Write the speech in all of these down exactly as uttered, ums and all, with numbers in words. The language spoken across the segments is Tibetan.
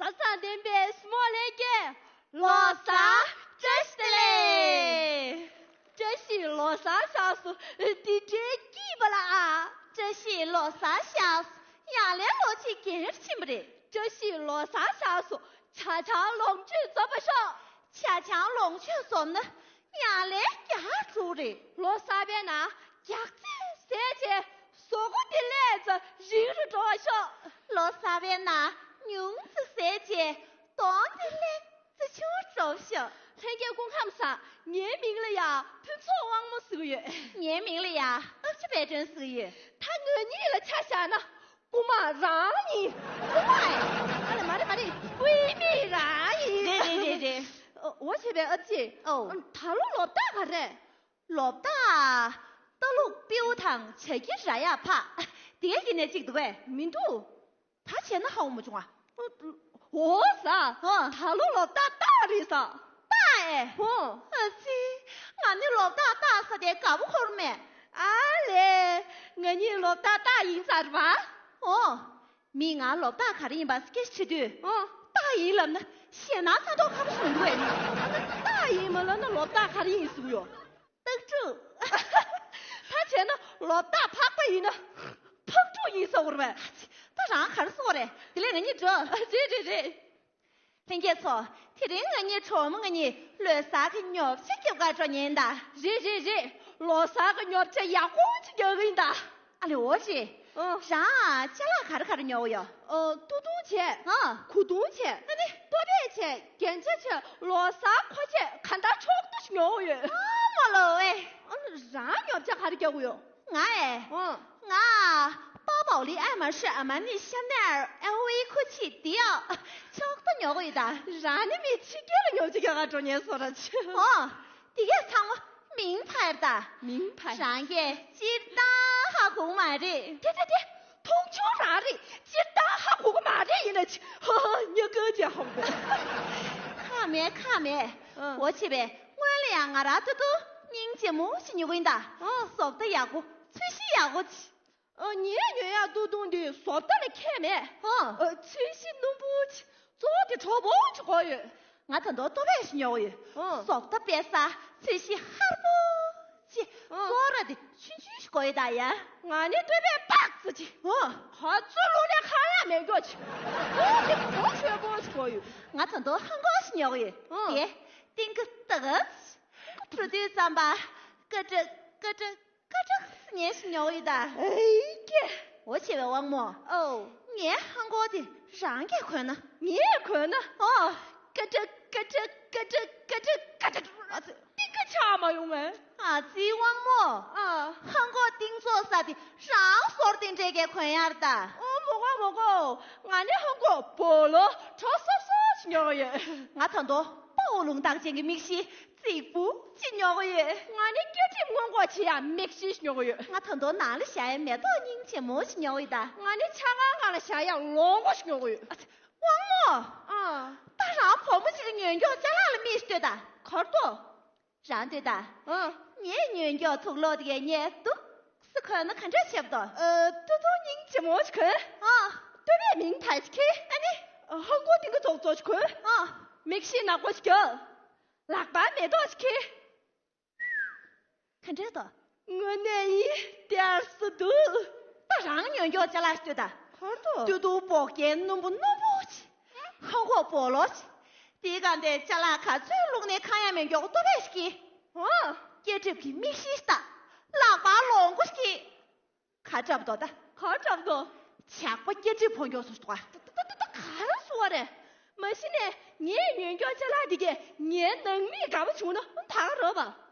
བཟང་ལྡན་པའི་སྨོན་ལམ་གྱིས་ལོ་གསར་བཀྲ་ཤིས་བདེ་ལེགས། བཀྲ་ཤིས་ལོ་གསར་ཤག་སོ། དེ་འདྲའི་སྐྱིད་པ་ལ་ཨ། བཀྲ་ཤིས་ལོ་གསར་ཤག་སོ། ཡང་ལས་ལོ་གཅིག་རྒན་ཕྱིན་པ་རེད། བཀྲ་ཤིས་ལོ་གསར་ཤག་སོ། ཆ་ཆང་ལོངས་སྤྱོད་འཛོམས་པ་ཤོག་ཆ་ཆང་ལོངས་སྤྱོད་འཛོམས་ན་ཡང་ལས་རྒྱགས་འཛུགས་རེད། ལོ་གསར་པའི་ནང་རྒྱགས་ཚད་ཟད་བྱས་གཟུགས་པོ་བདེ་ལེགས་ཚོ་རིང་རུ་འགྲོ་བ་ཤོག་ལོ་གསར་པའི་ནང་ཉུང་ཙམ་ཟད་བྱས་གདོང་བདེ་ལེགས་ཚོ་ཆུང་རུ་འགྲོ་བ་ཤོག་ལྷན་རྒྱས་སྐུ་ཁམས་བཟང་། ངའི་མིང་ལ་ཡ་ཕུན་ཚོགས་དབང་མོ་ཟེར་གྱི་ཡོད། ངའི་མིང་ལ་ཡ་ཨ་ཅེ་དཔལ་སྒྲོན་ཟེར་གྱི་ཡོད། ད་ང་གཉིས་ལ་ཆ་བཞག་ན། རྐུ་མ་རང་ཡིན། རྐུ་མ། ཨ་ལ་མ་རེད་མ་རེད། རྐུ་མི་རང་ཡིན། རེད་རེད་རེད་རེད། འོ་བྱས་པས་ཨ་ཅེ། ཨོ། ད་ལོ་ལོ་རྟགས་ག་རེ། ལོ་རྟགས། རྟ་ལུག་སྤྲེའུ་དང་བྱ་ཁྱི་ར་ཡག་ཕག་དེ་ག་གི་ནས་གཅིག་འདུག་གས། མི་འདུག་ད་བྱས་ན་ཧ་གོ་མ་བྱུང་ཨ། འོ་ཟ། ཨོ། ད་ལོ་ལོ་རྟགས་སྟག་རེད་ཟ། སྟག་ཨེ། ཨོ། ཨ་ཙི། ང་ནི་ལོ་རྟགས་སྟག་ཟ་དེ་དགའ་པོ་འཁོར་མེད། ཨ་ལས། ང་གཉིས་ལོ་རྟགས་སྟག་ཡིན་ཟེར་བ། ཨོ། མིས་ང་ལོ་རྟགས་ག་རེ་ཡིན་པ་སྐད་ཆ་དྲིས་དུས། ཨོ། སྟག་ཡིན་ལབ་ན་ཞེད་སྣང་ཚ་མདོག་ཁ་པོ་ཞིག་མི་འདུག་ཨེ། ཨ་ནི་སྟག་ཡིན་མ་ལབ་ན་ལོ་རྟགས་ག་རེ་ཡིན་ཟེར་གྱི་ཡོད། སྟག་ཕྲུག་ད་བྱས་ན་ལོ་རྟགས་ཕག་པ་ཡིན་ན་ཕག་ཕྲུག་ཡིན་ཟེར་བ་རེད་པས། ད་རང་ག་རེ་ཟེར་བ་རེད། དེ་ལས་ང་གཉིས་འགྲོ། རེད་རེད་རེད། ལྷན་རྒྱས་ཚོ། དེ་རིང་ང་གཉིས་གྲོགས་མོ་ང་གཉིས་ལོ་གསར་གྱི་ཉོ་ཆ་རྒྱག་གར་འགྲོ་མཁན་ཡིན་ད། རེད་རེད་རེད། ལོ་གསར་གྱི་ཉོ་ཆ་ཡག་པོ་ཅིག་རྒྱག་གི་ཡིན་ད། ཨ་ལེ་འོ་རེད། ཨོ། རང་ཅ་ལག་ག་རེ་ག་རེ་ཉོ་གི་ཡོད། ཨོ། སྟོད་ཐུང་བྱས། ཨ། གོས་ཐུང་བྱས། ཨ་ནི་སྟོད་ཕྲེང་བྱས། རྒྱན་ཆ་བྱས། ལོ་གསར་གོས་ཆས་གང་ལྟར་ཕྱོགས་བསྡུས་ཤིག་ཉོ་གི་ཡོད། ཨ་མ་ལོ་ཨེ། ཨ་ནི་རང་ཉོ་ཆ་ག་རེ་རྒྱག་གི་ཡོད། ང་ཨེ། ཨོ། ང་པཱ་པའོ་ལི། ཨའེ་མར་ཤི། ཨར་མ་ནི། ཤ་ནེལ། ཨེལ་ཝི། གུ་ཅི། ཌི་ཨོར་ཕྱོགས་བསྡུས་ཉོ་གི་ཡོད་ད། རང་ནི་མི་ཕྱི་རྒྱལ་ལ་ཉོ་ཆ་རྒྱག་གར་འགྲོ་མཁན་བཟོ་འདྲ་ཅིག་ཨོ། དེ་གས་ཚང་མ་མིང་ཕར་ད། མིང་ཕར། རང་གིས་སྤྱིར་བཏང་ཧ་གོ་གི་མ་རེད། དེ་དེ་དེ། མཐོང་ཆུང་རང་རེད། སྤྱིར་བཏང་ཧ་གོ་གི་མ་རེད། ཡིན་ན་ཅི། ཧ་ཧ། ཉག་ག་ཅེ་ཧ་གོ། ཁ་མེད་ཁ་མེད། ཨ། འོ་བྱས་པས་སྔོན་ལ་ཡང་ང་རང་སྟོད་ཐུང་སྙིང་རྗེ་མོ་ཞིག་ཉོ་གི་ཡིན་ད། ཨ། བཟོ་ལྟ་ཡག་པོ། ཚོས་གཞི་ཡག་པོ་ཅིག་ཨ། ངས་ཉོ་ཡག་སྟོད་ཐུང་འདི་བཟོ་ལྟ་ལ་ཁྱད་མེད། ཨ། ཨ། ཚོས་གཞི་སྣུམ་པོ་ཅིག་བཙོག་དེ་དྲོ་པོ་ཅིག་དགོས་ཡོད། ང་ད་དུང་སྟོད་ཕྲེང་ཞིག་ཉོ་གི་ཡོད། ཨ། བཟོ་ལྟ་དཔེ་ས་ཚོས་གཞི་ཧར་པོ་ཅིག་ཨ། བཙོག་ར་དེ་ཆུང་ཆུང་ཞིག་དགོས་ཡོད་ད་ཡ། ང་ནི་སྟོད་ཕྲེང་པག་ཙི་ཅིག་ཨ། ག་ཚོད་བླུགས་ནའི་ཁ་ཡ་མེད་མགྱོགས་ཅིག་བཙོག་དེ་གོ་ཆོད་པོ་ཅིག་དགོས་ཡོད། ང་ད་དུང་ཧང་གོག་ཞིག་ཉོ་གི་ཡོད། ཨ། དེ་ཏིང་ཀི་ཏག་ཅིག་འགྲོ་དུས་ཙམ་པ་ཀ་ཀྲག་ཀ་ཀྲག་ཀ་ཀྲག་ཉན་ཞིག་ཉོ་གི་ཡོད་ད། ཨེ་ཀྱེ། འོ་བྱས་པས་དབང་མོ། ཨོ། ངའི་ཧང་གོག་དེ་རང་གིས་གོན་ན། ངས་གོན་ན། ཨོ། ཀ་ཀྲག་ཀ་ཀྲག་ཀ་ཀྲག་ཀ་ཀྲག་ཨ་ཙི། ཏིང་ཀ་ཆག་མ་ཡོང་ངས། ཨ་ཙི་དབང་མོ། ཨ། ཧང་གོག་ཏིང་བཙོག་ས་དེ་རང་བཟོ་ལྟ་འདྲ་གིས་གོན་ཡག་རེད་ད། ཨོ་མོ་གོ་མོ་གོ། ང་ནི་ཧང་གོག་སྦོ་ལོགས་དྲོ་སོབ་སོབ་ཞིག་ཉོ་གི་ཡོད། ང་ད་དུང་སྤོ་བོ་ལུང་རྟགས་ཅན་གྱི་མིག་ཤེལ་རྫིག་པོ་ཅིག་ཉོ་གི་ཡོད། ང་ནི་སྐྱེ་སྲིད་སྔོན་འགོག་བྱེད་ཡག་མིག་ཤེལ་ཞིག་ཉོ་གི་ཡོད། ང་ད་དུང་ནང་ལ་བཞག་ཡག་མེ་ཏོག་སྙིང་རྗེ་མོ་ཞིག་ཉོ་གི་ཡོད་ད། ང་ནི་ཆང་ཁང་སྒང་ལ་བཞག་ཡག་ལོ་མགོ་ཞིག་ཉོ་གི་ཡོད། ཨ་ཙི། དབང་མོ། ཨ། ད་རང་བུ་མོ་ཅིག་གི་ཉོས་མགྱོགས་ཅ་ལག་ལ་མིག་ཞིག་ལྟོས་ད། གར་ཏོ། རང་ལྟོས་ད། ཨ། ངས་ཉོས་མགྱོགས་དུག་ལོག་དེ་གས་ངས་འདུག་སེ་གོན་ན་ག་འདྲ་བྱེད་པ་དོ། ཨ། སྟོད་ཐུང་སྙིང་རྗེ་མོ་ཞིག་གོན། ཨ། སྟོད་ཕྲེང་མིང་ཐ་ཞིག་འཁྱེར། ཨ་ནི། ཨ། ཧང་གོག་ཏིང་ཀ་བཙོག་བཙོག་ཞིག་གོན། ཨ། མིག་ཤེལ་ནག་པོ་ཞིག་རྒྱག་ལག་པར་མེ་ཏོག་ཞིག་འཁྱེར། ག་འདྲ་དོ། དངོས་གནས་ཡིན་དེ་ཨར་སུ་འདུག་ད་རང་ཉོས་མགྱོགས་ཅ་ལག་ཞིག་ལྟོས་ད། གར་ཏོ། སྟོད་ཐུང་སྦོ་ཀན་སྣུམ་པོ་སྣུམ་པོ་ཅིག་ཧང་གོག་སྦོ་ལོགས་ཅིག་དེའི་སྒང་དེར་ཅ་ལག་ག་ཚོད་བླུགས་ནའི་ཁ་ཡ་མེད་མགྱོགས་སྟོད་ཕྲེང་ཞིག་འཁྱེར། ཨོ། སྐེ་དཀྲིས་ཀྱི་མིག་ཤེལ་ཞིག་བཏགས། ལག་པར་ལོང་སྐུ་ཞིག་འཁྱེར། ག་འདྲ་པོ་འདུག་ད། ག་འདྲ་པོ་འདུག་ཇག་པ་སྐེ་དཀྲིས་ཕོ་མགྱོགས་སུ་འདུག་ག་ད་ད་ད་ད་ག་རེ་ཟེར་བ་རེད། མ་གཞི་ནས་ངས་ཉོས་མགྱོགས་ཅ་ལག་འདི་གས་ངའི་ནང་མིས་དགའ་པོ་བྱུང་ན་ད་ག་རེད་པ།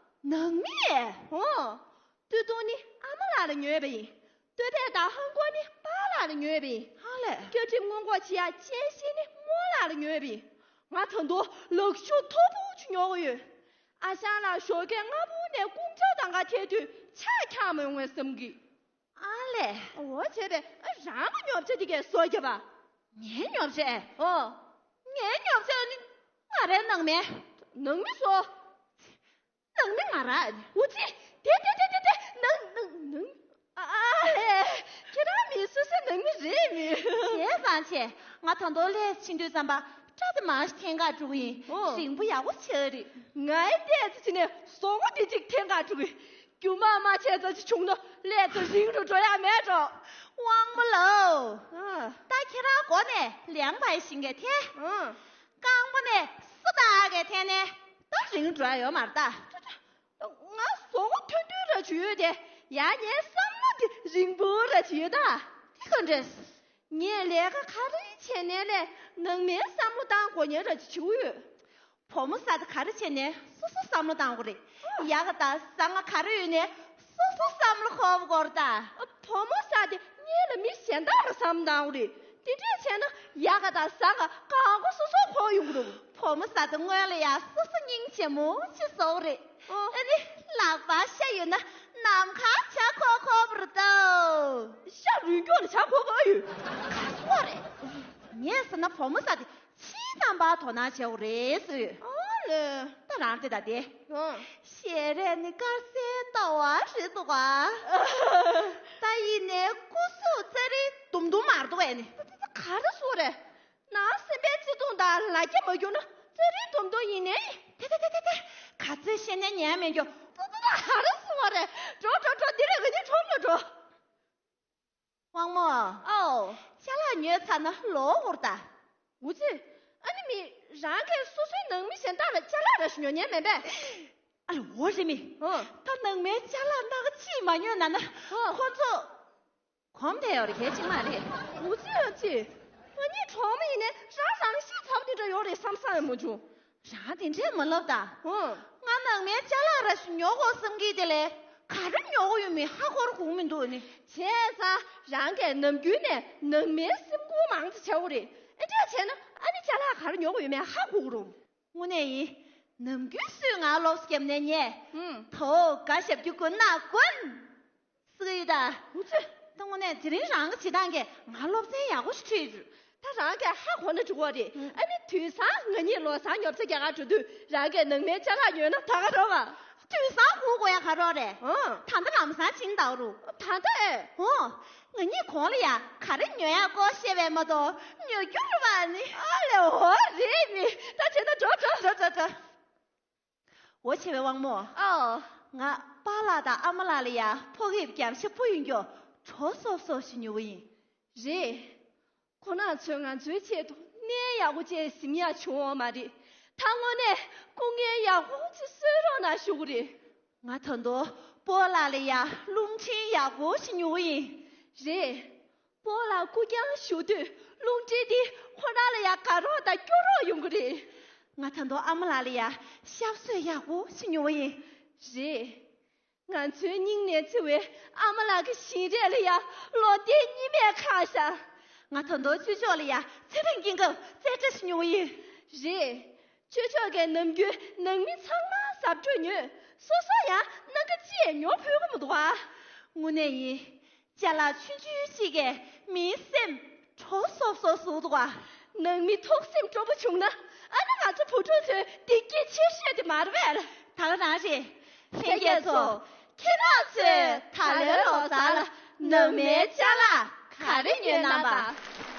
ནང་མི། ཨོ། སྟོད་ཐུང་ནི་ཨ་མ་ལགས་ལ་ཉོས་པ་ཡིན། སྟོད་ཕྲེང་དང་ཧང་གོག་ནི་པཱ་ལགས་ལ་ཉོས་པ་ཡིན། ཨ་ལས། སྐྱ་ཁྲིམས་སྔོན་འགོག་བྱེད་ཡག་ཅན་ཤེལ་ནི་རྨོ་ལགས་ལ་ཉོས་པ་ཡིན། ང་ད་དུང་ལག་ཤུབས་མཐོ་པོ་ཅིག་ཉོ་གི་ཡོད། ཨ་ཞང་ལགས་ཞོགས་ཀས་སྔ་པོ་ནས་ཀུན་ཅང་དང་ག་འཐེན་དུས་ཆ་འཁྱག་མ་ཡོང་ངས་བསམ་གི། ཨ་ལས། འོ་བྱས་པས་རང་གི་ཉོ་ཆ་འདི་གས་བཟོ་རྒྱབ་པ། ངའི་ཉོ་ཆ། ཨོ། ངའི་ཉོ་ཆ་ནི་ང་རའི་ནང་མི། ནང་མི་བཟོ། ནང་མི་ང་ར། འུ་ཙི། དེ་དེ་དེ་དེ་དེ་ནང་ནང་ནང་། ཨ་ཨ་ལས། ཁྱེད་རང་མི་སོ་སོའི་ནང་མི་རེད་མི། བྱས་ཙང་ཆེ། ང་ད་དུང་ལས་ཕྱིན་དུས་ཙམ་པ་སྐྲ་དེ་མང་ཞིག་འཐེན་ག་འགྲོ་གི་ཡིན། ཨོ། རིང་པོ་ཡག་པོ་ཆགས་རེད། ང་ཡི་ལྟས་ཙི་ཅི་ནས་བཟོ་བོ་དེ་གཅིག་འཐེན་ག་འགྲོ་གི། རྒྱུ་མ་མ་བྱས་ཙ་ཅི་བྱུང་ན་ལས་ཙི་རིང་རུ་འགྲོ་ཡ་མེད་འགྲོ། དབང་མོ་ལོ། ཨ། ད་ཁྱེད་རང་མགོ་ནས་ལེགས་པར་ཞིང་གས་འཐེན། ཨ། རྐང་པ་ནས་སུ་ད་གས་འཐེན་ནས་ད་རིང་འགྲོ་ཡ་ཡོད་མ་རེད་ད། ང་བཟོ་བོ་ཐུང་ཐུང་ར་ཅིག་ཡོད་དེ། ཡ་ངའི་བསམ་བློ་དེ་རིང་པོ་ར་ཅིག་ཡོད་ད། དེ་ག་འདྲས། ངས་ལས་ཀ་ག་རེ་བྱས་ནས་ལས་ནང་མའི་བསམ་བློ་བཏང་དགོས་ཉེན་ར་ཅིག་བྱེད་ཀྱི་ཡོད། བུ་མོ་ཟེར་དེ་ག་རེ་བྱས་ནས་སོ་སོ་བསམ་བློ་བཏང་དགོས་རེད། ཡག་ག་དང་བཟང་ང་ག་རེ་ཡོད་ནས་སོ་སོ་བསམ་བློ་འཁོར་དགོས་རེད་ད། བུ་མོ་ཟེར་དེ་སྔོན་ལ་མི་གཞན་དག་ལ་བསམ་བློ་བཏང་དགོས་རེད། དེ་འདྲས་བྱས་ན་ཡག་ག་དང་བཟང་ང་གང་ག་སོ་སོ་འཁོར་ཡོང་གི་རེད། བུ་མོ་ཟེར་དེ་སྔོན་ལ་ཡ་སོ་སོ་སྙིང་རྗེ་མོ་ཆེ་བཟོ་རེད། ཨོ། ཨ་ནི་ལག་པ་ཤ་ཡོད་ན་ནམ་མཁའ་བྱ་ཁོ་ཁོ་བར་དོ། ཤ་རུས་སྐྱོགས་ལ་བྱ་ཁོ་ཁོ་ཡོད། ག་སོ་རེད། ངས་ཟེར་ན་བུ་མོ་ཟེར་དེ་ཕྱིའི་རྣམ་པར་དོ་སྣང་བྱེད་དགོས་རེད་ཟེར། ཨོ་ལེ། ད་རང་དེ་ད་དེ། ཨོ། ཞལ་རས་ནི་དཀར་གསལ་ལྟ་བ་རེད་འདུག་ག་ད་ཡིན་ནའི་སྐུ་གཟུགས་ཚེ་རིང་དུམ་དུམ་མར་འདུག་ཨེ་ནི། ད་ད་ད་ག་རེ་སོ་རེད། ནང་སེམས་པའི་བརྩེ་དུང་དང་ལ་རྒྱ་མ་གྱུར་ན་ཚེ་རིང་དུམ་དུམ་ཡིན་ནའི། དེ་དེ་དེ་དེ་དེ། ག་ཚོད་བཤད་ནས་ཉན་མི་འགྱོ། ཏོ་ཏོ་ཏོ་ཧ་ར་སུ་བ་རེད། འགྲོ་འགྲོ་འགྲོ། འདི་རེད། ང་གཉིས་ཁྲོམ་ལ་འགྲོ། དབང་མོ། ཨའོ། ཅ་ལག་ཉོས་ཚར་ན་ལོག་འོར་ད། འུ་ཚོས། ཨ་ནི་མི། རང་གིས་སོ་སོའི་ནང་མི་གཞན་དག་ལ་ཅ་ལག་ར་ཞིག་ཉོ་ཉན་མེད་པས། ཨ་ལ་འོ་རེད་མི། ཨོ། ད་ནང་མའི་ཅ་ལག་སྣ་ཁ་གཅིག་མ་ཉོས་ན་ན། ཨོ། ཁོ་ཚོ། གོམས་དེ་ཡོད་རེད། གལ་ཆེ་མ་རེད། འུ་ཚོས་ཨ་ཙི། ང་གཉིས་གྲོགས་མོ་ཡིན་ནའི་རང་རང་ཤེས་ཚ་བོ་དེ་འདྲ་ཡོད་རེད་བསམ་བསམ་ཡང་མ་བྱུང་། རང་དེ་འདྲས་མ་ལབ་ད། ཨོ། ང་ནང་མའི་ཅ་ལག་ར་ཞིག་ཉོ་དགོས་བསམ་གི་དེ་ལས་ག་རེ་ཉོ་གི་ཡོད་མེད་ཧ་གོ་ར་གོ་མི་འདུག་ནི། བྱས་ཙང་རང་གིས་ནམ་རྒྱུན་ནས་ནང་མའི་སེམས་ཁུར་མང་ཙམ་བྱ་དགོས་རེད། ཨེ་འདྲས་བྱས་ན་ཨ་ནི་ཅ་ལག་ག་རེ་ཉོ་གི་ཡོད་མེད་ཧ་གོ་གི་རེད། དངོས་གནས་ཡིན། ནམ་རྒྱུན་སུས་ང་སློབ་གསོ་བརྒྱབ་ནས་ཉེ། ཧུམ། དོ་དགའ་ཞབས་ཀྱི་དགོན་ན་དགོན། སུ་ཡོད་ད། འུ་ཚོས། ད་དངོས་གནས་དེ་རིང་རང་གི་བྱེད་སྟངས་ཀྱིས་ང་སློབ་ཚན་ཡག་པོ་ཞིག་ཁྲིད་ཡོད། ད་རང་གིས་ཧ་གོ་ན་འགྲིག་གི་རེད། ཨ་ནི་དུས་སང་ང་གཉིས་ལོ་གསར་ཉོ་ཆ་རྒྱག་གར་འགྲོ་དུས་རང་གིས་ནང་མའི་ཅ་ལག་ཉོས་ན་ད་ག་རེད་བ། དུས་སང་སྒུག་དགོས་ཡ་ག་རེ་རེད། ཨང་། ད་ལྟ་ལམ་སང་ཕྱིན་ད་རུ། ད་ལྟ་ཨེ། ཨོ། ང་གཉིས་གོང་ལ་ཡ་ག་རེ་ཉོ་ཡ་སྐོར་བཤད་པས་མ་གཏོགས་ཉོ་རྒྱུ་རེད་བ་ནི། ཨ་ལེ་འོ་རེད་མི། ད་བྱས་ན་འགྲོ་འགྲོ་འགྲོ་འགྲོ་འགྲོ། འོ་བྱས་པའི་དབང་མོ། ཨོ། ང་པཱ་ལགས་དང་ཨ་མ་ལགས་ལ་ཡ་ཕོ་གི་རྒྱབ་ཤ་སྤུ་ཡིན་རྒྱུ་གྲོ་སོབ་སོབ་ཞིག་ཉོ་གི་ཡིན། རེད། ཁོང་རྣམ་ཚོས་ང་ཚོའི་ཆེད་དུ་གནས་ཡག་པོ་ཅིག་ཟིན་ཡག་བྱུང་བ་མ་རེད། ད་དངོས་གནས་སྐུ་ངལ་ཡག་པོ་ཅིག་གསོ་རོགས་གནང་ཞུ་གི་རེད། ང་ད་དུང་སྤོ་ལགས་ལ་ཡ་རླུང་འཕྲིན་ཡག་པོ་ཞིག་ཉོ་གི་ཡིན། རེད། སྤོ་ལགས་སྐུ་རྐྱང་བཞུགས་དུས་རླུང་འཕྲིན་འདི་ཁོ་རང་ལ་ཡ་དགའ་རོགས་དང་སྐྱོ་རོགས་ཡོང་གི་རེད། ང་ད་དུང་ཨ་མ་ལགས་ལ་ཡ་ཞབས་སོས་ཡག་པོ་ཞིག་ཉོ་གི་ཡིན། རེད། ང་ཚོའི་སྙིང་ནས་བརྩེ་བའི་ཨ་མ་ལགས་ཀྱི་བཞིན་རས་ལ་ཡ་ལོ་ཟླའི་གཉིས་མེད་ཁ་ཤ། ང་ད་དུང་ཅོ་ཅོ་ལ་ཡ་ཚེ་རིང་སྐྱིན་གབ་རྩེ་གྲ་ཞིག་ཉོ་གི་ཡིན། རེད། ཅོ་ཅོ་གིས་ནམ་རྒྱུན་ནང་མི་ཚང་མ་གཟབ་སྤྲོས་ཉོས། སོ་སོ་ཡང་སྣ་ཁ་གཅིག་ཉོ་ཕོད་ཀྱི་མི་འདུག་ཨ། དངོས་གནས་ཡིན། ཅ་ལག་ཆུང་ཆུང་གཅིག་གིས་མིའི་སེམས་གྲོ་སོབ་སོབ་བཟོ་འདུག་ཨ། ནང་མི་ཐུགས་སེམས་སྤྲོ་པོ་བྱུང་ན་ཨ་ནི་ང་ཚོ་བུ་ཕྲུག་ཚོའི་བདེ་སྐྱིད་ཆེ་ཤོས་དེ་མ་རེད་པས། ད་ག་རང་རེད། ལྷན་རྒྱས་ཚོ། ཁྱེད་རང་ཚོས་ད་ལོའི་ལོ་གསར་ལ་ནང་མའི་ཅ་ལག་ག་རེ་ཉོས་གནང་པ།